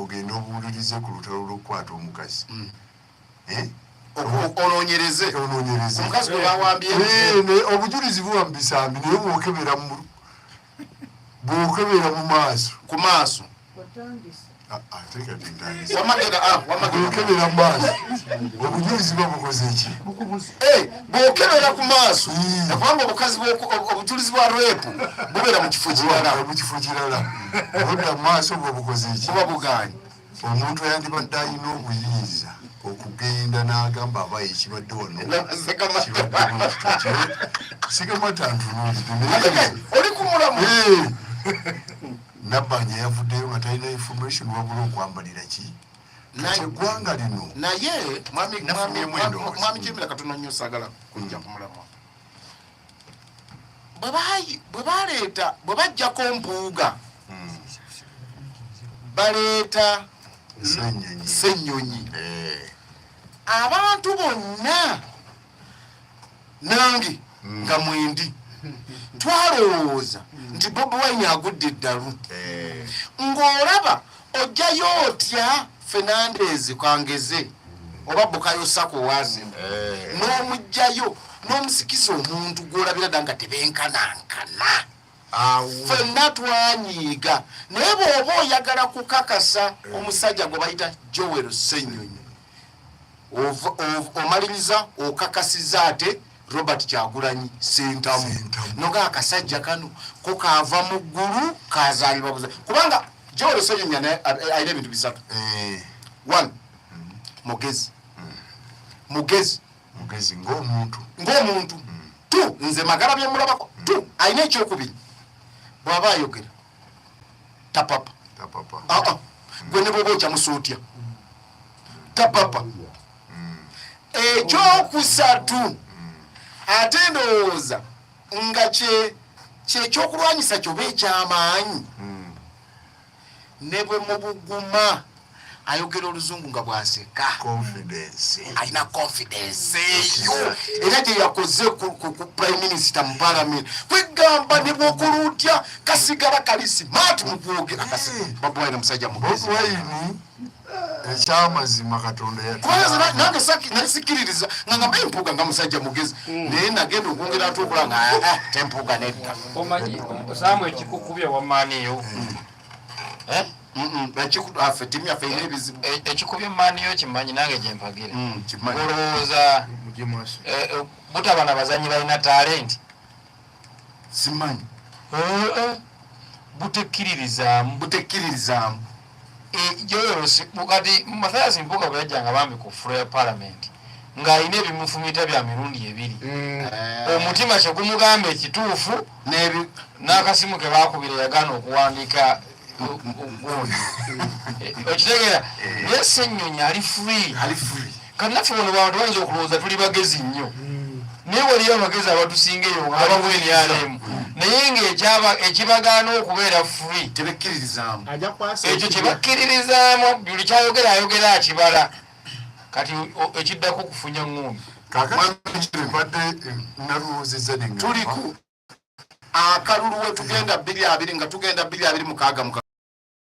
Ogende obuulirize ku lutalo lw'okukwata omukazi. Eh? Onoonyereze. Onoonyereze. Omukazi gwe bawambye. Eh, obujulizi buba mu bisambi, naye bwokebera mu maaso. Ku maaso. Ah, ah, ate kati ntandise. Wamagera, ah, wamagera. Bwokebera mu maaso, obujulizi buba bukoze ki? Eh, bw'okebera ku maaso, kubanga obukazi obujulizi bwa rape bubeera mu kifo kirala. Buba mu kifo kirala. Obudda mu maaso bwe bukoze ki? Buba bugaanye. Omuntu yandibadde alina obuyinza okugenda n'agamba, "Abaye, ekibadde wano kibadde bwe kityo." Sigamata ntunuulidde naye. Oli ku mulamu. Eh, Nabbanja yavuddeyo nga talina information, wabula okwambalira ki kati eggwanga lino. Naye mwami Nafunyeemu endowooza. Mwami Jemira, katono nnyo, saagala kujja ku mulamwa. Bwe baleeta, bwe bajjako Mpuuga, baleeta Ssennyonyi. Ssennyonyi. Eh, Abantu bonna, nange nga mwendi, twalowooza nti Bobi Wine agudde eddalu. Ng'olaba ojjayo otya Fernandez kangeze oba Bukayo Saka owazimba, n'omugjayo n'omusikiza omuntu gw'olabira dda nga tebenkanankana? Awo. Ffenna twanyiiga, naye bw'oba oyagala kukakasa omusajja gwe bayita Joel Ssenyonyi, omaliriza okakasiza ate Robert Kyagulanyi Sentamu. Ssentamu. Noga akasajja kano ko kaava mu ggulu, kazaalibwa buza, kubanga Joel Ssenyonyi alina ebintu bisatu. One, mugezi, mugezi. Mugezi ng'omuntu. Ng'omuntu. Two, nze Magala byemulabako, two, alina ekyokubiri, bw'aba ayogera tapapa. Tapapa. Ah, ah. Gwe ne bwoba okyamusa otya, tapapa. Ekyokusatu, ate ndowooza nga kyekyokulwanyisa kyoba ekyamaanyi, ne bwe mubuguma ayogera oluzungu nga bwaseka. Confidence. Alina confidence eyo, era gye yakoze ku prime minister mu parliament. Kwegamba ne bwokola otya, kasigala kali smart mu kwogera. Bobi Wine musajja mugezi. Bobi Wine, ekyamazima, Katonda Kubanga nze nange nali sikkiririza nga ngamba Empuuga nga musajja mugezi, naye nagenda okwongera ate okola nga, ah, ah, tempuuga nedda. Omanyi osaamu ekikukubye wamaaniyo? Eh? Affe ttiimu yaffe erina ebizibu. Ekikubye maaniyo kimanyi, nange gyempagira. Kimanyi. Olowooza butaba na bazanyi balina talenti? Simanyi. Butekkiririzaamu. Butekkiririzaamu. Joel, kati Mathias Mpuuga bwe yajjanga bambi ku floor ya parliament ng'alina ebimufumita bya mirundi ebiri, omutima kyegumugamba ekituufu n'ebi n'akasimu ke baakubira yagaana okuwandiika gundi. Okitegeera? Naye Ssennyonyi ali free. Ali free. Kati naffe wano bantu bayinza okulowooza tuli bagezi nnyo, naye waliyo abagezi abatusinga eyo nga bamu NRM, naye nga ekibagaana okubeera free Tebekkiririzaamu. Ajja kwasa. Ekyo kyebakkiririzaamu, buli kyayogera ayogera akibala. Kati ekiddako kufunya ŋŋumbi. Kakati mbadde nalowoozezza neŋŋamba, Tuli ku akalulu we tugenda 220, nga tugenda 2026 mu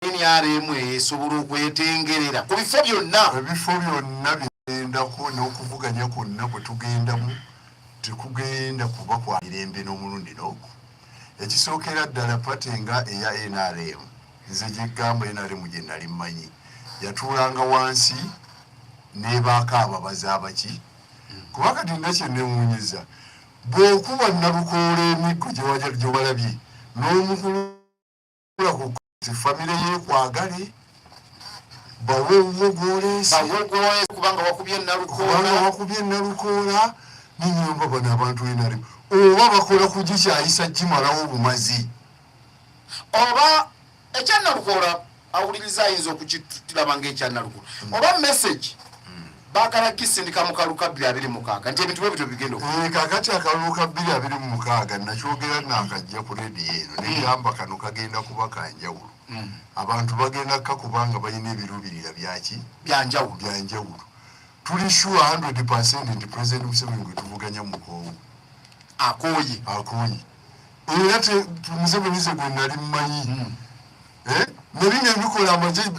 NRM esobola okwetengerera ku bifo byonna. Ebifo byonna byegendako n'okuvuganya kwonna kwe tugendamu tekugenda kuba kwa mirembe n'omulundi n'ogwo. Ekisookera ddala, party nga eya NRM, nze gyegamba NRM gye nali mmanyi, yatuulanga wansi nebaako ababazi abaki, kuba kati nna kyenewuunyiza, bw'okuba Nalukoola emiggo gye walabye n'omukulula ku famire yeekwagale bawewo gwoleese. Bawogoe kubanga wakubye Kubanga Nalukoola. Wakubye Nalukoola nenyamba bano abantu NRM oba bakola kugikyayisa gimalawo obumazi. Oba ekyanalukoola awuliriza ayinza okukiraba nga ekyanalukoola oba message baagala kisindika mu kalulu ka 2026 nti ebintu bwe bityo bigenda Eh, kakati akalulu ka 2026 nakyogera nakajja ku rediyo eno negamba kano kagenda kuba kanjawulo. Abantu bagenda kakubanga balina ebiruubirira byaki? Byanjawulo. Byanjawulo. Tuli sure 100 nti President Museveni gwe tuvuganya mukoowu. Akooye. Akooye, era Museveni ze gwe nali mmanyi. Eh, ne bino ebikola amagye.